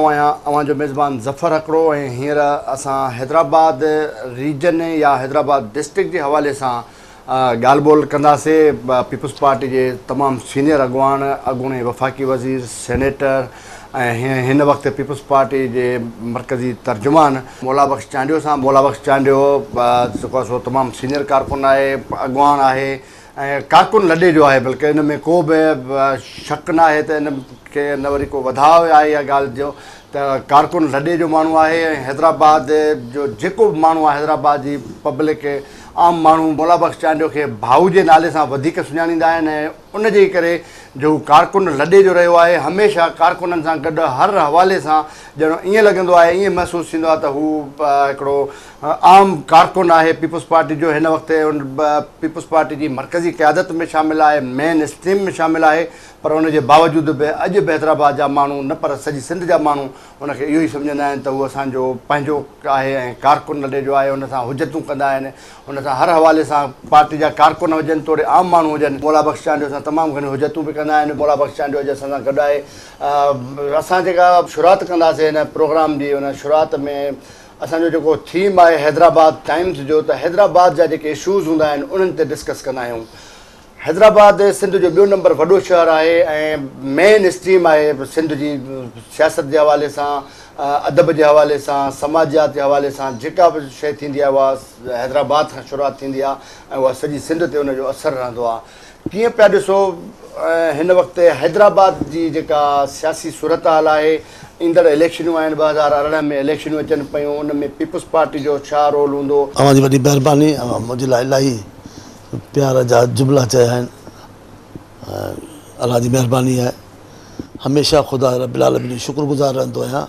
آئون آهيان اوهان جو ميزبان ظفر هڪڙو ۽ هينئر اسان حيدرآباد ريجن يا حيدرآباد ڊسٽرڪٽ جي حوالي سان ڳالهه ٻولهه ڪنداسي پيپلز پارٽي جي تمام سينيئر اڳواڻ اڳوڻي وفاقي وزير سينيٽر ۽ هن وقت پيپلز پارٽي جي مرڪزي ترجمان مولا بخش چانڊيو سان مولا بخش چانڊيو جيڪو آهي سو تمام سينيئر ڪارڪن آهي اڳواڻ آهي ۽ ڪارڪن لڏي جو آهي بلڪه ان ۾ ڪو به شڪ نه آهي ته ان کي نه وري ڪو وڌاء آهي اها ڳالهه جو ته ڪارڪن لڏي جو ماڻهو آهي ۽ حيدرآباد جو جيڪو به ماڻهو آهي حيدرآباد جي پبلڪ عام ماڻهو مولا بخش چانڊيو کي ڀائو جي نالي سان وڌيڪ سڃاڻيندا آهن ۽ ان جي ڪري جو هو ڪارڪن لڏي جو رهيو آهي هميشه ڪارڪنن سان گڏ هر حوالي سان ڄڻ ائين لڳندو آهي ائين محسوس ٿيندو آهي ته هو هڪڙو عام ڪارڪن آهي پيپلز پارٽي جو هن وقت پيپلز پارٽي جي مرڪزي قيادت ۾ شامل آهي مين اسٽريم ۾ شامل آهي پر ان جي باوجود به اڄ به حيدرآباد جا ماڻهو نه پر سڄي سنڌ جا ماڻهو ان کي اهو ئي سمجهندا آهن ته هو اسان جو پنهنجو آهي ۽ ڪارڪن لڏي جو آهي ان سان حجتون ڪندا آهن ان سان هر حوالي سان پارٽي جا ڪارڪن هجن توڙي عام ماڻهو هجن مولا بخش چانڊيو سان تمام گهڻيون حجتون به ڪندا آهن مولا بخش چانڊيو اڄ اسان سان گڏ آهي اسان جيڪا شروعات ڪنداسين هن پروگرام جي ان شروعات ۾ اسان جو جيڪو ٿيم آهي حيدرآباد ٽائمز جو ته حيدرآباد جا جيڪي اشوز هوندا آهن انهن تي ڊسڪس ڪندا آهيون حيدرآباد سنڌ جو ٻيو نمبر وڏو شهر آهي ۽ مين اسٽريم آهي سنڌ جي سياست جي حوالي سان ادب جي حوالي سان سماجيات جي حوالي سان جيڪا به شيء ٿيندي آهي اها حيدرآباد کان شروعات ٿيندي آهي ۽ اها سڄي سنڌ تي ان جو اثر رهندو آهي ڪيئن پيا ڏسو هن وقت حيدرآباد جي جيڪا سياسي صورتحال آهي ايندڙ اليڪشنون آهن 2018 ۾ اليڪشنون اچن پيون ان ۾ پيپلز پارٽي جو ڇا رول هوندو؟ اوهان جي وڏي مهرباني اوهان منهنجي لاء الاهي پيار جا جملا چيا آهن الله جي مهرباني آهي هميشه خدا رب العالمين جو شڪر گذار رهندو آهيان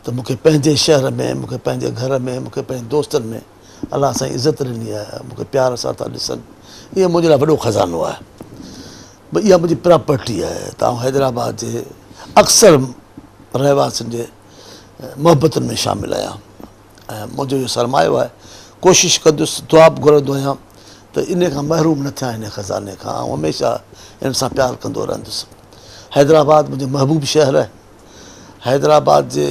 ته مونکي پنهنجي شهر ۾ مونکي پنهنجي گهر ۾ مونکي پنهنجي دوستن ۾ الله سائين عزت ڏني آهي مونکي پيار سان ٿا ڏسن اهو منهنجي لاء وڏو خزانو آهي اها منهنجي پراپرٽي آهي ته آئون حيدرآباد جي اڪثر رهواسين جي محبتن ۾ شامل آهيان ۽ منهنجو اهو سرمايو آهي ڪوشش ڪندس دعا به گهرندو آهيان ته انهي کان محروم نه ٿيان انهي خزاني کان آئون هميشه ان سان پيار ڪندو رهندس حيدرآباد منهنجو محبوب شهر آهي حيدرآباد جي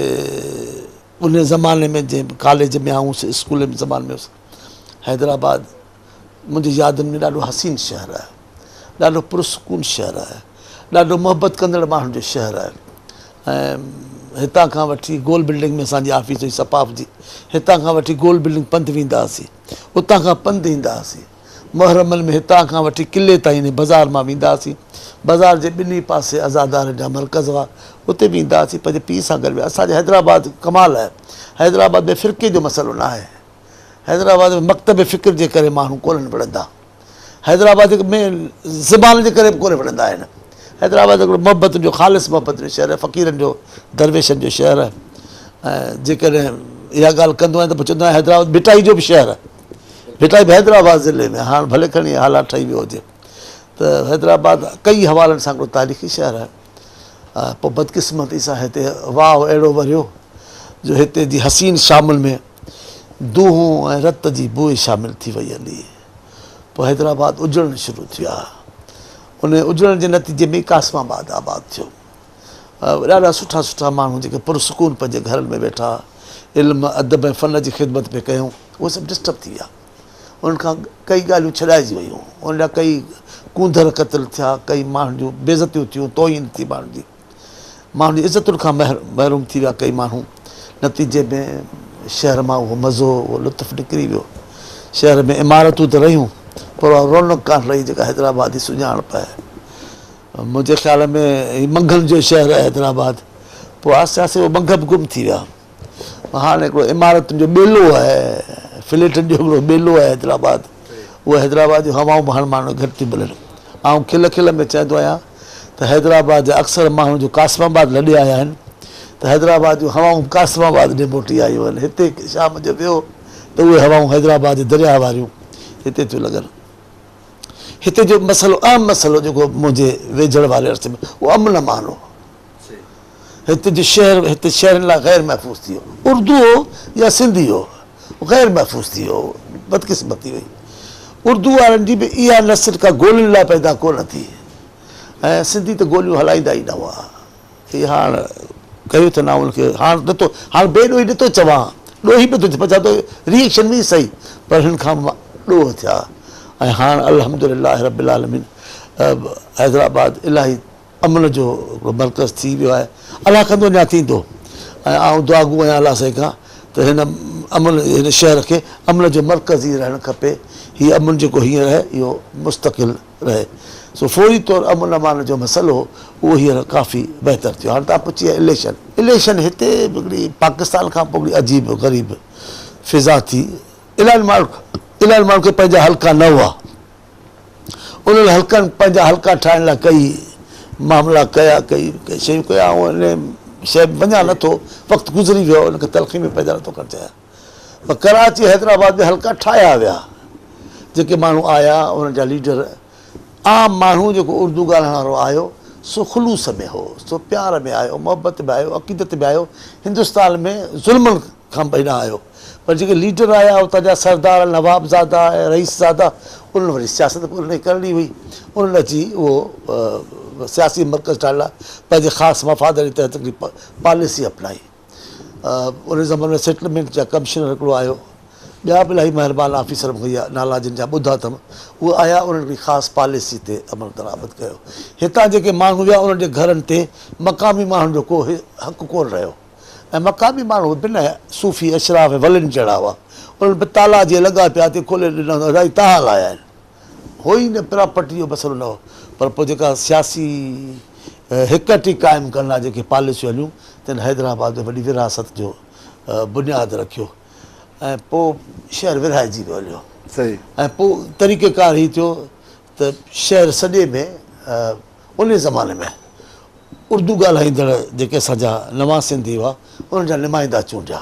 ان زماني ۾ جنهن ڪاليج ۾ آئون هوس اسڪول ۾ زماني ۾ هوس حيدرآباد منهنجي يادن ۾ ڏاڍو حسين شهر آهي، ڏاڍو پرسڪون شهر آهي، ڏاڍو محبت ڪندڙ ماڻهن جو شهر آهي ۽ هتان کان وٺي گول بلڊنگ ۾ اسان جي آفيس هئي سپاف جي، هتان کان وٺي گول بلڊنگ پنڌ ويندا هئاسين، اتان کان پنڌ ايندا هئاسين، محرمن ۾ هتان کان وٺي قلعي تائين انهي بازار مان ويندا هئاسين، بازار جي ٻنهي پاسي عزادارن جا مرڪز هئا، اتي ويندا هئاسين، پنهنجي پيء سان گڏ ويا، اسان جي حيدرآباد ڪمال آهي، حيدرآباد ۾ فرقي جو مسئلو ناهي. حيدرآباد ۾ مڪتب فڪر جي ڪري ماڻهو ڪونهن وڙهندا. حيدرآباد ۾ زبان جي ڪري به ڪونه وڙهندا آهن. حيدرآباد هڪڙو محبتن جو خالص محبتن جو شهر آهي، فقيرن جو درويشن جو شهر آهي ۽ جيڪڏهن اها ڳالهه ڪندو آهيان ته پوء چوندو آهيان حيدرآباد ڀٽائي جو به شهر آهي. ڀٽائي به حيدرآباد ضلعي ۾ هاڻ ڀلي کڻي هالا ٺهي ويو هجي ته حيدرآباد ڪئي حوالن سان هڪڙو تاريخي شهر آهي. پوء بدقسمتي سان هتي واء اهڙو وريو جو هتي جي حسين شامن ۾ دونهون ۽ رت جي بوء شامل ٿي وئي هلي. پوء حيدرآباد اجڙڻ شروع ٿيا. انهي اجڙڻ جي نتيجي ۾ قاسم آباد آباد ٿيو. ڏاڍا سٺا سٺا ماڻهو جيڪي پرسڪون پنهنجي گهرن ۾ ويٺا علم، ادب ۽ فن جي خدمت پئي ڪيون، اهي سڀ ڊسٽرب ٿي ويا. انهن کان ڪئي ڳالهيون ڇڏائجي ويون. انهن جا ڪئي ڪونڌر قتل ٿيا، ڪئي ماڻهن جون بيعزتيون ٿيون، توهين ٿي ماڻهن جي. ماڻهن جي عزتن کان محروم ٿي ويا ڪئي ماڻهو. نتيجي ۾ شهر مان اهو مزو، اهو لطف نڪري ويو. شهر ۾ عمارتون ته رهيون پر اها رونق ڪانه رهي جيڪا حيدرآباد جي سڃاڻپ آهي. منهنجي خيال ۾ هي منگهن جو شهر آهي حيدرآباد. پوء آهستي آهستي اهي منگهه به گم ٿي ويا. هاڻ هڪڙو عمارتن جو ٻيلو آهي، فليٽن جو هڪڙو ٻيلو آهي حيدرآباد. اهو حيدرآباد جون هوائون به هاڻ ماڻهن کي گهٽ ٿيون ملن. آئون کل کل ۾ چوندو آهيان ته حيدرآباد جا اڪثر ماڻهو جو قاسم آباد لڏي آيا آهن ته حيدرآباد جون هوائون به قاسم آباد ڏي موٽي آيون آهن. هتي شام جو ويهو ته اهي هوائون حيدرآباد جي درياهه واريون هتي ٿيون لڳن. هتي جو مسئلو اهم مسئلو جيڪو منهنجي ويجهڙ واري عرصي ۾ اهو امن امان هو. هتي جو شهر هتي شهرين لاء غير محفوظ ٿي ويو. اردو هو يا سنڌي هو غير محفوظ ٿي ويو. بدقسمتي هئي. اردو وارن جي به اها نسل ڪا گولين لاء پيدا ڪونه ٿي ۽ سنڌي ته گوليون هلائيندا ئي نه هئا. هي هاڻ ڪيو اٿن آئون ان کي هاڻ نٿو هاڻ بي ڏوهي نٿو چوان ڏوهي به نٿو چوان ته ري ايڪشن ۾ ئي سهي پر هن کان ڏوهه ٿيا ۽ هاڻ الحمدلله رب العالمين حيدرآباد الاهي امن جو هڪڙو مرڪز ٿي ويو آهي الله ڪندو اڃا ٿيندو ۽ آئون دعاگو آهيان الله سائين کان ته هن امن هن شهر کي امن جو مرڪز ئي رهڻ کپي هي امن جيڪو هينئر آهي اهو مستقل رهي سو فوري طور امن امان جو مسئلو هو اهو هينئر ڪافي بهتر ٿيو هاڻي توهان پڇي اليڪشن اليڪشن هتي به هڪڙي پاڪستان کان پوء هڪڙي عجيب غريب فضا ٿي الاهي ماڻهو الاهي ماڻهن کي پنهنجا حلقا نه هئا انهن حلقن پنهنجا حلقا ٺاهڻ لاء ڪئي معاملا ڪيا ڪئي شيون ڪيا آئون ان شيء ۾ وڃان نٿو وقت گذري ويو ان کي تلخي ۾ پيدا نٿو ڪرڻ چاهيان پر ڪراچي حيدرآباد ۾ حلقا ٺاهيا ويا جيڪي ماڻهو آيا انهن جا ليڊر عام ماڻهو جيڪو اردو ڳالهائڻ وارو آيو سو خلوص ۾ هو سو پيار ۾ آيو محبت ۾ آيو عقيدت ۾ آيو هندستان ۾ ظلمن کان به هيڏانهن آيو پر جيڪي ليڊر آيا اتان جا سردار نواب زادا ۽ رئيس زادا انهن وري سياست به انهن کي ڪرڻي هئي انهن اچي اهو سياسي مرڪز ٺاهڻ لاء پنهنجي خاص مفادن جي تحت هڪڙي پاليسي اپنائي ان زماني ۾ سيٽلمينٽ جا ڪمشنر هڪڙو آيو ٻيا به الاهي مهربان آفيسر مون کي نالا جن جا ٻڌا اٿم اهي آيا انهن هڪڙي خاص پاليسي تي عمل درآمد ڪيو هتان جيڪي ماڻهو ويا انهن جي گهرن تي مقامي ماڻهن جو ڪو حق ڪونه رهيو ۽ مقامي ماڻهو به بنهه صوفي اشراف ۽ ولين جهڙا هئا. انهن به تالا جيئن لڳا پيا تيئن کولي ڏنا ته سائين توهان لايا آهن. هو ئي نه پراپرٽي جو مسئلو نه هو پر پوء جيڪا سياسي هڪ قائم ڪرڻ لاء جيڪي پاليسيون هليون تن حيدرآباد ۾ وڏي ورهاست جو بنياد رکيو ۽ پوء شهر ورهائجي ويو هليو ۽ پوء طريقه ڪار هي ٿيو ته شهر سڄي ۾ انهي زماني ۾ اردو ڳالهائيندڙ جيڪي اسان جا نوان سنڌي هئا انهن جا نمائندا چونڊيا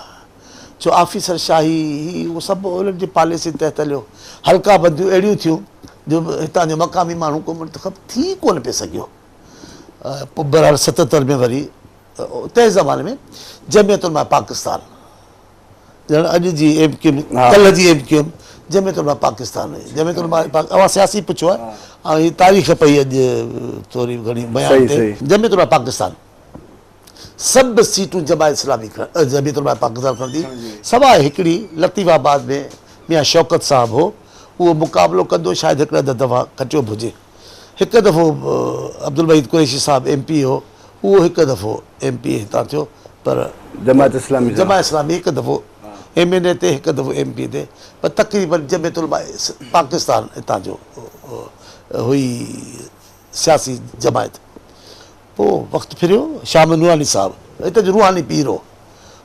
ڇو آفيسر شاهي هي اهو سڀ انهن جي پاليسي تحت هليو حلقا بنديون اهڙيون ٿيون جو هتان جو مقامي ماڻهو ڪو منتخب ٿي ڪونه پئي سگهيو پوء بهرحال 77 ۾ وري تنهن زماني ۾ جمعيت علماء پاڪستان ڄڻ اڄ جي ايم ڪيو ايم ڪلهه جي M Q M Jamiat Ulema Pakistan هئي جمعيت علماء اوهان سياسي پڇو آهي ۽ هي تاريخ پئي اڄ ٿوري گهڻي بيان ٿئي جمعيت علماء پاڪستان سڀ سيٽون جماعت اسلامي جمعيت علماء پاڪستان کڻندي سواء هڪڙي لطيف آباد ۾ ميان شوڪت صاحب هو اهو مقابلو ڪندو شايد هڪڙا اڌ دفعا کٽيو به هجي هڪ دفعو عبدالوحيد قريشي صاحب ايم پي اي هو اهو هڪ دفعو ايم پي اي هتان ٿيو پر جماعت اسلامي جماعت اسلامي هڪ دفعو ايم اين اي تي هڪ دفعو ايم پي اي تي پر تقريبن جمعيت علماء پاڪستان هتان جو هئي سياسي جماعت پوء وقت ڦريو شاهه محمد نوراني صاحب هتان جو روحاني پير هو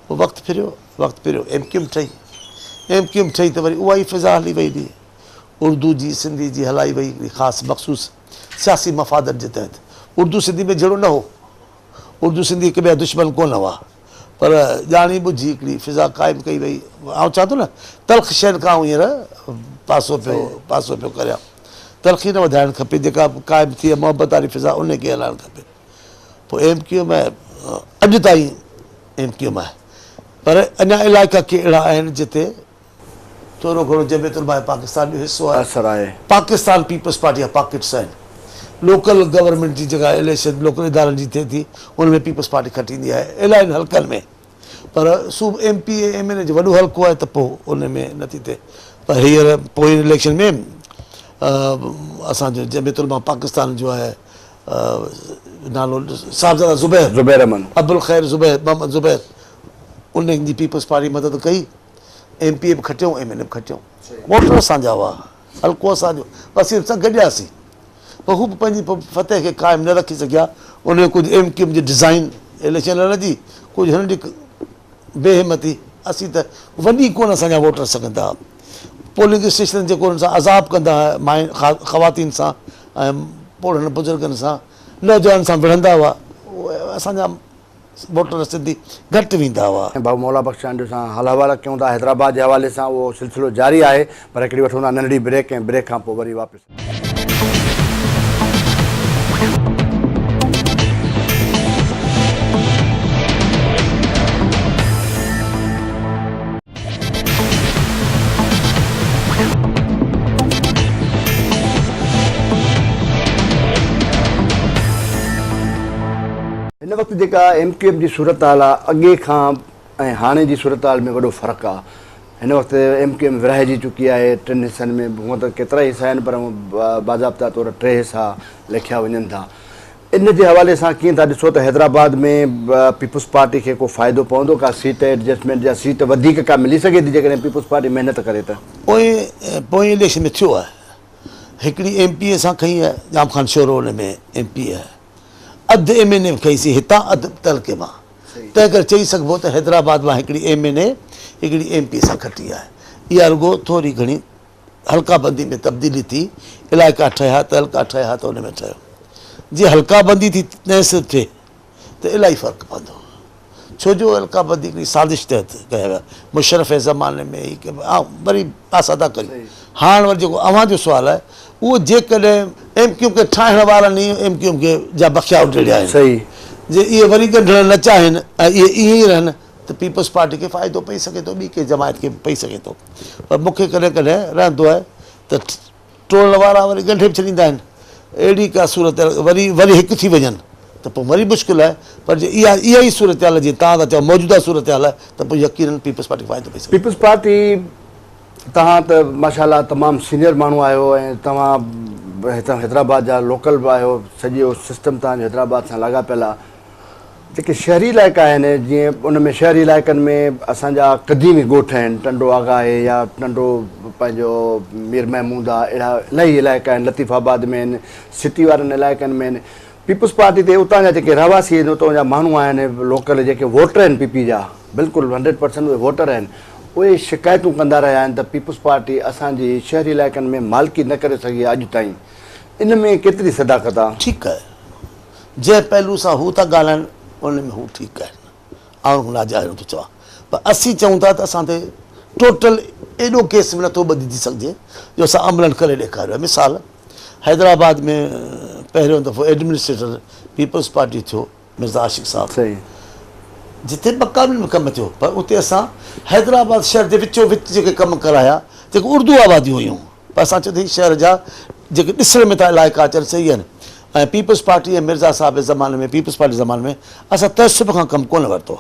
پوء وقت ڦريو وقت ڦريو ايم ڪيو ايم ٺهي ايم ڪيو ايم ٺهي ته وري اها ئي فضا هلي وئي هلي اردو جي سنڌي جي هلائي وئي هڪڙي خاص مخصوص سياسي مفادن جي تحت اردو سنڌي ۾ جهيڙو نه هو اردو سنڌي هڪ ٻئي جا دشمن ڪونه هئا پر ڄاڻي ٻجهي هڪڙي فضا قائم ڪئي وئي آئون چوان ٿو نه تلخ شين کان آئون هينئر پاسو پيو پاسو پيو ڪريان تلخي نه وڌائڻ کپي جيڪا قائم ٿي محبت واري فضا ان کي هلائڻ کپي پوء ايم ڪيو ايم اڄ تائين ايم ڪيو ايم آهي پر اڃا علائقا ڪي اهڙا آهن جتي ٿورو گهڻو جمعيت علماء پاڪستان جو حصو آهي. اثر آهي. پاڪستان پيپلز پارٽي جا پاڪيٽس آهن. لوڪل گورنمينٽ جي جيڪا اليڪشن لوڪل ادارن جي ٿئي ٿي ان ۾ پيپلز پارٽي کٽيندي آهي الاهين حلقن ۾ پر صوب ايم پي اي ايم اين اي جو وڏو حلقو آهي ته پوء ان ۾ نٿي ٿئي پر هينئر پوئين اليڪشن ۾ اسان جو جمعيت علماء پاڪستان جو آهي نالو صاحبزاده زبير زبير احمد ابوالخير زبير محمد زبير ان جي پيپلز پارٽي مدد ڪئي. ايم پي اي به کٽيائون ايم اين اي به کٽيائون. ووٽر اسان جا هئا، حلقو اسان جو، اسين سڀ گڏياسين پر هو به پنهنجي فتح کي قائم نه رکي سگهيا. ان ۾ ڪجهه ايم ڪيو ايم جي ڊزائين اليڪشن لڙڻ جي، ڪجهه هنن جي بي همتي. اسين ته وڏي ڪونه اسان جا ووٽر سگهندا ها. پولنگ اسٽيشنن جيڪو انهن سان عذاب ڪندا هئا ماين خواتين سان ۽ پوڙهن بزرگن سان نوجوانن سان وڙهندا هئا. اهي اسان جا ووٽر سنڌي گهٽ ويندا هئا. ڀائو مولا بخش چانڊيو سان حال احوال ڪيون ٿا حيدرآباد جي حوالي سان اهو سلسلو جاري آهي پر هڪڙي وٺون ٿا ننڍڙي بريڪ ۽ بريڪ کان پوء وري واپس. هن وقت جيڪا ايم ڪيو ايم جي صورتحال آ اڳي کان ۽ هاڻي جي صورتحال ۾ وڏو فرق آ. هن وقت ايم ڪيو ايم ورهائجي چڪي آهي ٽن حصن ۾ هونء ته ڪيترائي حصا آهن پر باضابطا طور ٽي حصا ليکيا وڃن ٿا. ان جي حوالي سان ڪيئن ٿا ڏسو ته حيدرآباد ۾ پيپلز پارٽي کي ڪو فائدو پوندو ڪا سيٽ ايڊجسٽمينٽ يا سيٽ وڌيڪ ڪا ملي سگهي ٿي جيڪڏهن پيپلز پارٽي محنت ڪري ته؟ پوئين پوئين اليڪشن ۾ ٿيو آهي هڪڙي ايم پي اي اسان کنئي آهي ڄام خان شورو ان ۾ ايم پي اي آهي اڌ ايم اين اي به کنئي سين هتان اڌ تعلقي مان تنهن ڪري چئي سگهبو ته حيدرآباد مان هڪڙي ايم اين اي هڪڙي ايم پي اي اسان کٽي آهي اها رڳو ٿوري گهڻي حلقه بندي ۾ تبديلي ٿي، علائقا ٺهيا، تعلقا ٺهيا ته ان ۾ ٺهيو. جي حلقه بندي ٿي نئين سر ٿئي ته الاهي فرق پوندو. ڇو جو حلقه بندي هڪڙي سازش تحت ڪيا ويا. مشرف جي زماني ۾ هي وري پاسا ٿا ڪريون. هاڻ وري جيڪو اوهان جو سوال آهي اهو جيڪڏهن ايم ڪيو ايم کي ٺاهڻ وارن ئي ايم ڪيو ايم کي جا بخيا اڊيڙيا آهن. جي اهي وري ڳنڍڻ نه چاهين ۽ اهي ائين ئي رهن ته پيپلز پارٽي کي فائدو پئي سگهي ٿو ٻي ڪنهن جماعت کي به پئي سگهي ٿو پر مون کي ڪڏهن ڪڏهن رهندو آهي ته ٽوڙڻ وارا وري ڳنڍي به ڇڏيندا آهن اهڙي ڪا صورتحال وري وري هڪ ٿي وڃن ته پوء وري مشڪل آهي پر جي اها اها ئي صورتحال جيئن توهان ٿا چئو موجوده صورتحال آهي ته پوء يقينن پيپلز پارٽي کي فائدو پئي سگهي ٿو. پيپلز پارٽي توهان ته ماشاء الله تمام سينيئر ماڻهو آهيو ۽ توهان هتان حيدرآباد جا لوڪل به آهيو سڄو سسٽم توهان جو حيدرآباد سان لاڳاپيل آهي جيڪي شهري علائقا آهن جيئن ان ۾ شهري علائقن ۾ اسان جا قديمي ڳوٺ آهن ٽنڊو آغا آهي يا ٽنڊو پنهنجو مير محمود آهي اهڙا الاهي علائقا آهن لطيف آباد ۾ آهن سٽي وارن علائقن ۾ آهن پيپلز پارٽي تي اتان جا جيڪي رهواسي آهن اتان جا ماڻهو آهن لوڪل جيڪي ووٽر آهن پي پي جا بلڪل هنڊريڊ پرسنٽ اهي ووٽر آهن اهي شڪايتون ڪندا رهيا آهن ته پيپلز پارٽي اسان جي شهري علائقن ۾ مالڪي نه ڪري سگهي آهي اڄ تائين ان ۾ ڪيتري صداقت آهي؟ ٺيڪ آهي جنهن پهلو سان هو ٿا ڳالهائن ان ۾ هو ٺيڪ آهن آئون ان کي ناجائز نٿو چوان پر اسين چئون ٿا ته اسان تي ٽوٽل ايڏو ڪيس به نٿو ٻڌجي سگهجي جو اسان عملن ڪري ڏيکاريو آهي مثال حيدرآباد ۾ پهريون دفعو ايڊمنسٽريٽر پيپلز پارٽي ٿيو مرزا عاشق صاحب جتي مقامي ۾ ڪم ٿيو پر اتي اسان حيدرآباد شهر جي وچو وچ جيڪي ڪم ڪرايا جيڪي اردو آباديون هيون پر اسان چيو ته هي شهر جا جيڪي ڏسڻ ۾ ٿا علائقا اچن سي اهي آهن ۽ پيپلز پارٽي ۽ مرزا صاحب جي زماني ۾ پيپلز پارٽي جي زماني ۾ اسان تعصب کان ڪم ڪونه ورتو.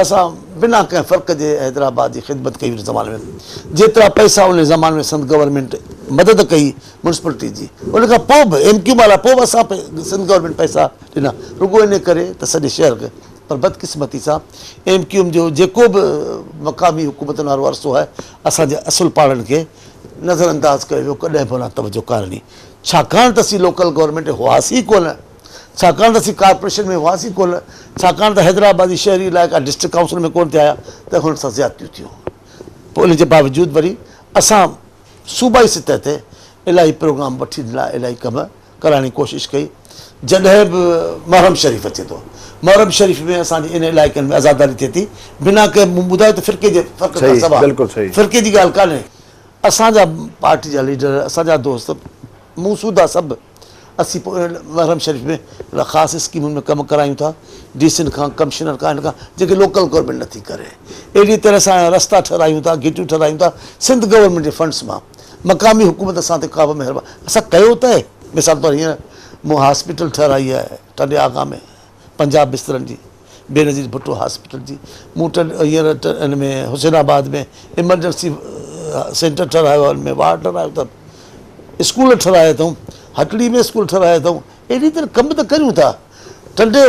اسان بنا ڪنهن فرق جي حيدرآباد جي خدمت ڪئي ان زماني ۾ جيترا پئسا ان زماني ۾ سنڌ گورنمينٽ مدد ڪئي ميونسپلٽي جي ان کان پوء به ايم ڪيو وارا پوء به اسان سنڌ گورنمينٽ پئسا ڏنا رڳو ان ڪري ته سڄي شهر کي پر بدقسمتي سان ايم ڪيو ايم جو جيڪو به مقامي حڪومتن وارو عرصو آهي اسان جي اصل پاڙن کي نظر انداز ڪيو ويو ڪڏهن به ان توجه ڪانه ڏني ڇاڪاڻ ته اسين لوڪل گورنمينٽ ۾ هئاسين ئي ڪونه، ڇاڪاڻ ته اسين ڪارپوريشن ۾ هئاسين ڪونه، ڇاڪاڻ ته حيدرآباد جي شهري علائقا ڊسٽرڪٽ ڪائونسل ۾ ڪونه ٿي آيا ته هنن سان زيادتيون ٿيون. پوء ان جي باوجود وري اسان صوبائي سطح تي الاهي پروگرام وٺي ڏنا، الاهي ڪم ڪرائڻ جي ڪوشش ڪئي. جڏهن به محرم شريف اچي ٿو، محرم شريف ۾ اسان جي ان علائقن ۾ عزاداري ٿئي ٿي بنا ڪنهن مون ٻڌايو ته فرقي جي فرق کان سواء، فرقي جي ڳالهه ڪانهي. اسان جا پارٽي جا ليڊر، اسان جا دوست، مون سوڌا سڀ اسين پوء محرم شريف ۾ هڪڙا خاص اسڪيمن ۾ ڪم ڪرايون ٿا، ڊي سين کان، ڪمشنر کان، هن کان جيڪي لوڪل گورنمينٽ نٿي ڪري. اهڙي طرح سان رستا ٺهرايون ٿا، گهٽيون ٺهرايون ٿا سنڌ گورنمينٽ جي فنڊس مان. مقامي حڪومت اسان تي ڪابه مهرباني اسان ڪيو ته آهي. مثال طور هينئر مون هاسپيٽل ٺهرائي آهي ٽنڊي آغا ۾ 50 بسترن جي. بينظير ڀٽو هاسپيٽل جي مون هينئر ان ۾ حسين آباد ۾ ايمرجنسي سينٽر ٺهرايو آهي ان ۾ وارڊ ٺهرايو اٿم اسڪول ٺهرايا اٿئون هٽڙي ۾ اسڪول ٺهرايا اٿئون اهڙي طرح ڪم ته ڪريون ٿا ٽنڊي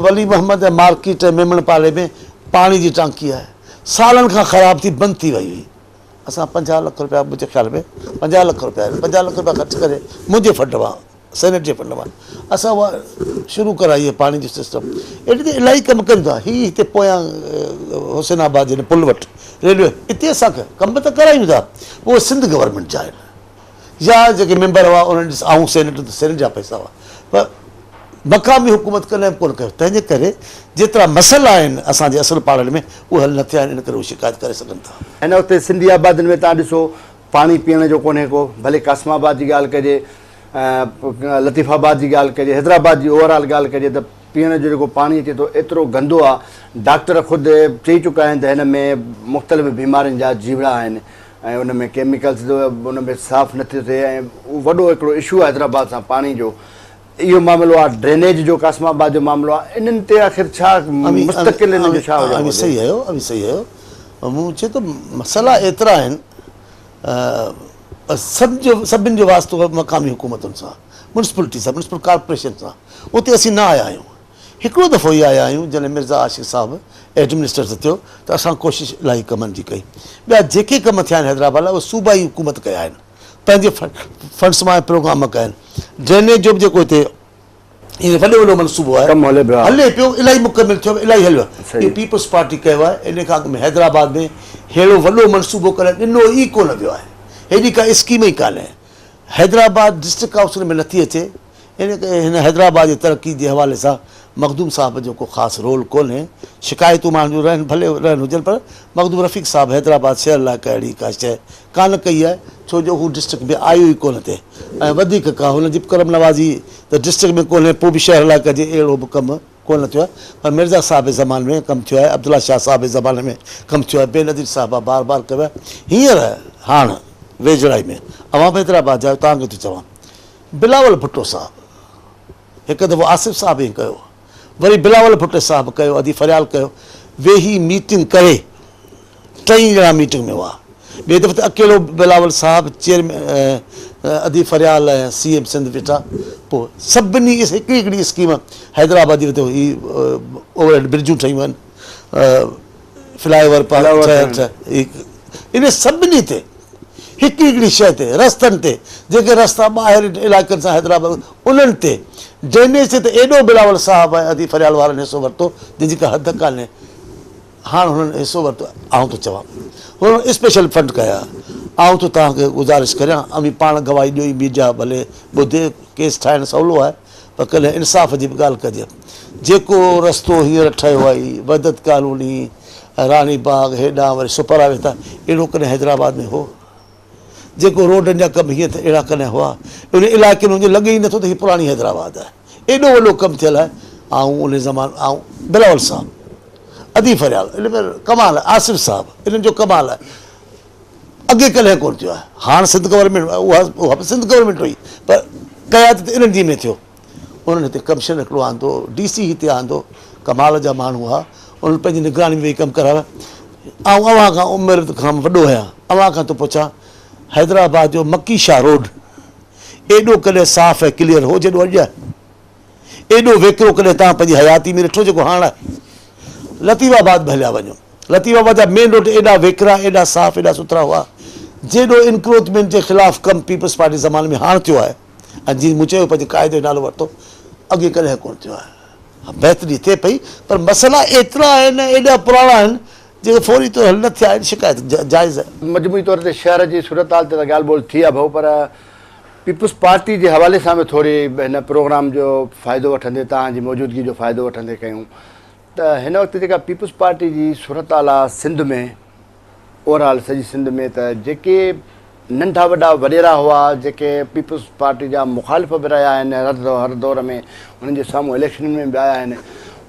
ولي محمد ۽ مارڪيٽ ۽ ميمڻ پاڙي ۾ پاڻي جي ٽانڪي آهي سالن کان خراب ٿي بند ٿي وئي هئي اسان 50 لک روپيا منهنجي خيال ۾ 50 لک روپيا 50 لک روپيا خرچ ڪري منهنجي فنڊ مان سينيٽ جي فنڊ مان اسان اها شروع ڪرائي آهي پاڻي جو سسٽم اهڙي طرح الاهي ڪم ڪن ٿا هي هتي پويان حسين آباد جي پل وٽ ريلوي اتي اسان ڪم ته ڪرايون ٿا اهي سنڌ گورنمينٽ جا آهن يا جيڪي ميمبر هئا انهن ڏس آئون سينيٽ ته سينيٽ جا پئسا هئا پر مقامي حڪومت ڪڏهن به ڪونه ڪيو تنهن جي ڪري جيترا مسئلا آهن اسان جي اصل پاڙن ۾ اهي حل نه ٿيا آهن ان ڪري اهي شڪايت ڪري سگهن ٿا. هن وقت سنڌي آبادين ۾ تان ڏسو پاڻي پيئڻ جو ڪونهي ڪو، ڀلي قاسم آباد جي ڳالهه ڪجي، لطيف آباد جي ڳالهه ڪجي، حيدرآباد جي اوور آل ڳالهه ڪجي ته پيئڻ جو جيڪو پاڻي اچي ٿو ايترو گندو آ، ڊاڪٽر خود چئي چڪا آهن ته هن ۾ مختلف بيمارين جا جيوڙا آهن ۽ ان ۾ ڪيميڪلز ان ۾ صاف نه ٿيو ٿئي ۽ وڏو هڪڙو اشو آهي حيدرآباد سان پاڻي جو. اهو معاملو آهي ڊرينيج جو قاسم آباد جو معاملو آهي انهن تي آخر ڇا مستقل انهن جو ڇا هجڻ اوهين گهرجي؟ صحيح آهيو اوهين صحيح آهيو مون چيو ته مسئلا ايترا آهن سڀ جو سڀن جو واسطو مقامي حڪومتن سان ميونسپلٽي سان ميونسپل ڪارپوريشن سان اتي اسين نه آيا آهيون هڪڙو دفعو ئي آيا آهيون جڏهن مرزا عاشق صاحب ايڊمنسٽريٽر ٿيو ته اسان ڪوشش الاهي ڪمن جي ڪئي ٻيا جيڪي ڪم ٿيا آهن حيدرآباد لاء اهي صوبائي حڪومت ڪيا آهن پنهنجي فنڊس مان ۽ پروگرام مان ڪيا آهن ڊرينيج جو به جيڪو هتي هينئر وڏو وڏو منصوبو آهي ڪم هلي پيو هلي پيو الاهي مڪمل ٿيو الاهي هليو آهي اهو پيپلز پارٽي ڪيو آهي ان کان اڳ ۾ حيدرآباد ۾ ههڙو وڏو منصوبو ڪڏهن ڏنو ئي ڪونه ويو آهي هيڏي ڪا اسڪيم ئي ڪانهي حيدرآباد ڊسٽرڪٽ ڪائونسل ۾ نٿي اچي ان ڪري هن حيدرآباد جي ترقي جي حوالي سان مخدوم صاحب جو ڪو خاص رول ڪونهي. شڪايتون ماڻهن جون رهن ڀلي رهن هجن پر مخدوم رفيق صاحب حيدرآباد شهر لاء ڪا اهڙي ڪا شيء ڪانه ڪئي آهي ڇو جو هو ڊسٽرڪٽ ۾ آيو ئي ڪونه ٿي ۽ وڌيڪ ڪا هن جي به ڪرم نوازي ته ڊسٽرڪٽ ۾ ڪونهي پوء به شهر لاء ڪجي اهڙو به ڪم ڪونه ٿيو آهي پر مرزا صاحب جي زماني ۾ ڪم ٿيو آهي عبدالله شاهه صاحب جي زماني ۾ ڪم ٿيو آهي بينظير صاحبه بار بار ڪيو آهي هينئر هاڻ ويجهڙائي ۾ اوهان به حيدرآباد جا آهيو توهان کي ٿو چوان بلاول ڀٽو صاحب هڪ دفعو آصف صاحب ائين ڪيو وري بلاول ڀٽي صاحب ڪيو ادي فريال ڪيو ويهي ميٽنگ ڪري ٽئي ڄڻا ميٽنگ ۾ هئا ٻئي دفعي ته اڪيلو بلاول صاحب چيئرمين ادي فريال ۽ سي ايم سنڌ ويٺا پوء سڀني هڪڙي هڪڙي اسڪيم حيدرآباد جي هي اوور هيڊ برجون ٺهيون آهن فلاء اوور ان سڀني تي هڪ هڪڙي شيء تي رستن تي جيڪي رستا ٻاهر علائقن سان حيدرآباد انهن تي ڊرينيج تي ته ايڏو بلاول صاحب ۽ ادي فريال وارن حصو ورتو جنهن جي ڪا حد ڪانهي هاڻ هنن حصو ورتو آئون ٿو چوان هنن اسپيشل فنڊ ڪيا آئون ٿو توهان کي گذارش ڪريان اوهين پاڻ گواهي ڏيو ميڊيا ڀلي ٻڌي ڪيس ٺاهڻ سولو آهي پر ڪڏهن انصاف جي به ڳالهه ڪجي. جيڪو رستو هينئر ٺهيو آهي، وحدت ڪالوني، راڻي باغ، هيڏانهن وري سپر هاء وي تان، اهڙو ڪڏهن حيدرآباد ۾ هو؟ جيڪو روڊن جا ڪم هينئر ٿيا، اهڙا ڪڏهن هئا؟ ان علائقي ۾ وڃي لڳي ئي نٿو ته هي پراڻي حيدرآباد آهي. ايڏو وڏو ڪم ٿيل آهي. آئون ان زمان، آئون بلاول صاحب، ادي فريال، ان ۾ ڪمال آهي، آصف صاحب، انهن جو ڪمال آهي. اڳي ڪڏهن ڪونه ٿيو آهي. هاڻ سنڌ گورنمينٽ اها اها به سنڌ گورنمينٽ هئي پر قيادت انهن ڏينهن ۾ ٿيو. انهن هتي ڪمشنر هڪڙو آندو، ڊي سي هتي آندو، ڪمال جا ماڻهو هئا، انهن پنهنجي نگراني ۾ ويهي ڪم ڪرايو. آئون اوهان کان عمر کان وڏو آهيان، اوهان کان ٿو پڇان حيدرآباد جو مڪي شاهه روڊ ايڏو ڪڏهن صاف ۽ ڪليئر هو جيڏو اڄ آهي؟ ايڏو ويڪرو ڪڏهن توهان پنهنجي حياتي ۾ ڏٺو جيڪو هاڻ آهي؟ لطيف آباد به هليا وڃو. لطيف آباد جا مين روڊ ايڏا ويڪرا، ايڏا صاف، ايڏا سٿرا هئا، جيڏو انڪروچمينٽ جي خلاف ڪم پيپلز پارٽي زماني ۾ هاڻ ٿيو آهي ۽ جيئن مون چيو پنهنجي قائد جو نالو ورتو، اڳي ڪڏهن ڪونه ٿيو آهي. ها بهتري ٿئي پئي پر مسئلا ايترا آهن ۽ ايڏا پراڻا آهن جيڪي فوري طور حل نه ٿيا آهن، شڪايت جائز آهي. مجموعي طور تي شهر جي صورتحال تي ته ڳالهه ٻولهه ٿي آهي ڀائو پر پيپلز پارٽي جي حوالي سان به ٿوري هن پروگرام جو فائدو وٺندي توهان جي موجودگي جو فائدو وٺندي ڪيون ته هن وقت جيڪا پيپلز پارٽي جي صورتحال آ سنڌ ۾ اوور آل سڄي سنڌ ۾ ته جيڪي ننڍا وڏا وڏيرا هئا جيڪي پيپلز پارٽي جا مخالف به رهيا آهن هر دور ۾ انهن جي سامهون اليڪشنن ۾ به آيا آهن